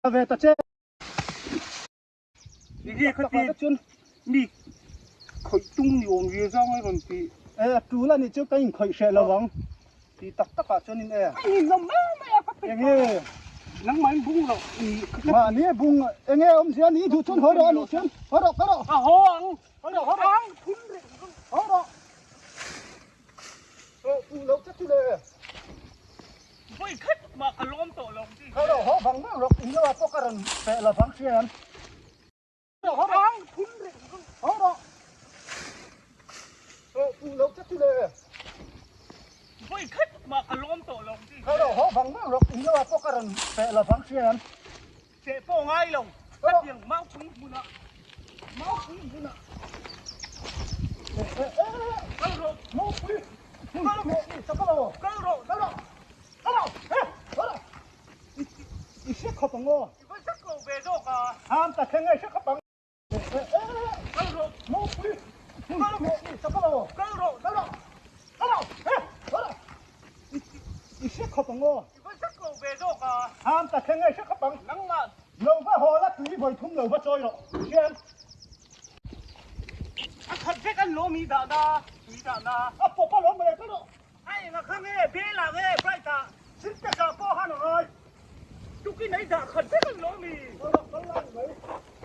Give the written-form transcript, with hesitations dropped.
Ve ta che. Enge kha ti chuan mi khawih tung ni awm ve zang a rawn ti. E a tul a nih chu ka inkhawih hreh lo ang ti tak tak ah chuan in e. A ninawm mai mai a ka pe. Enge nangmah in bung loh ni. Mahni a bung enge awmzia ni duh chuan haw rawh a nih chuan haw rawh ka rawh. A haw ang. Haw rawh haw rawh. Ang phun reng. Haw rawh. Rawh puh loh che chu le. Vawi khat mah ka lawm tawh lo tih. Kha rawh haw vang vang rawh in lo ah pawh ka rawn peh lo vang hria em. Haw rawh. Ang phun reng. Haw rawh. Rawh puh loh che chu le. Vawi khat mah ka lawm tawh lo tih. Kha rawh haw vang vang rawh in lo ah pawh ka rawn peh lo vang hria em. Cheh pawh ngai lo. Khatiang maupui hmunah maupui hmunah kal rawh maupui kal rawh kal rawh kal rawh kal rawh kal rawh kal rawh i hre khawp ang aw i va zak lo ve zawk a ham ta thleng a i hre khawp ang kal rawh maupui kal rawh kal rawh kal rawh kal rawh kal rawh kal rawh i hre khawp ang aw i va zak lo ve zawk a ham ta thleng a i hre khawp ang nangmah lo va haw la tui vawi thum lo va chawi rawh hian a khat vek an lo mi dah na tui dah na a pawp a lo mawle kal rawh a enga kha nge bel ah nge bright ah sintex ah pawh han a ngai tukin ei dah khat vek an lo mi kal rawh kal lai mai.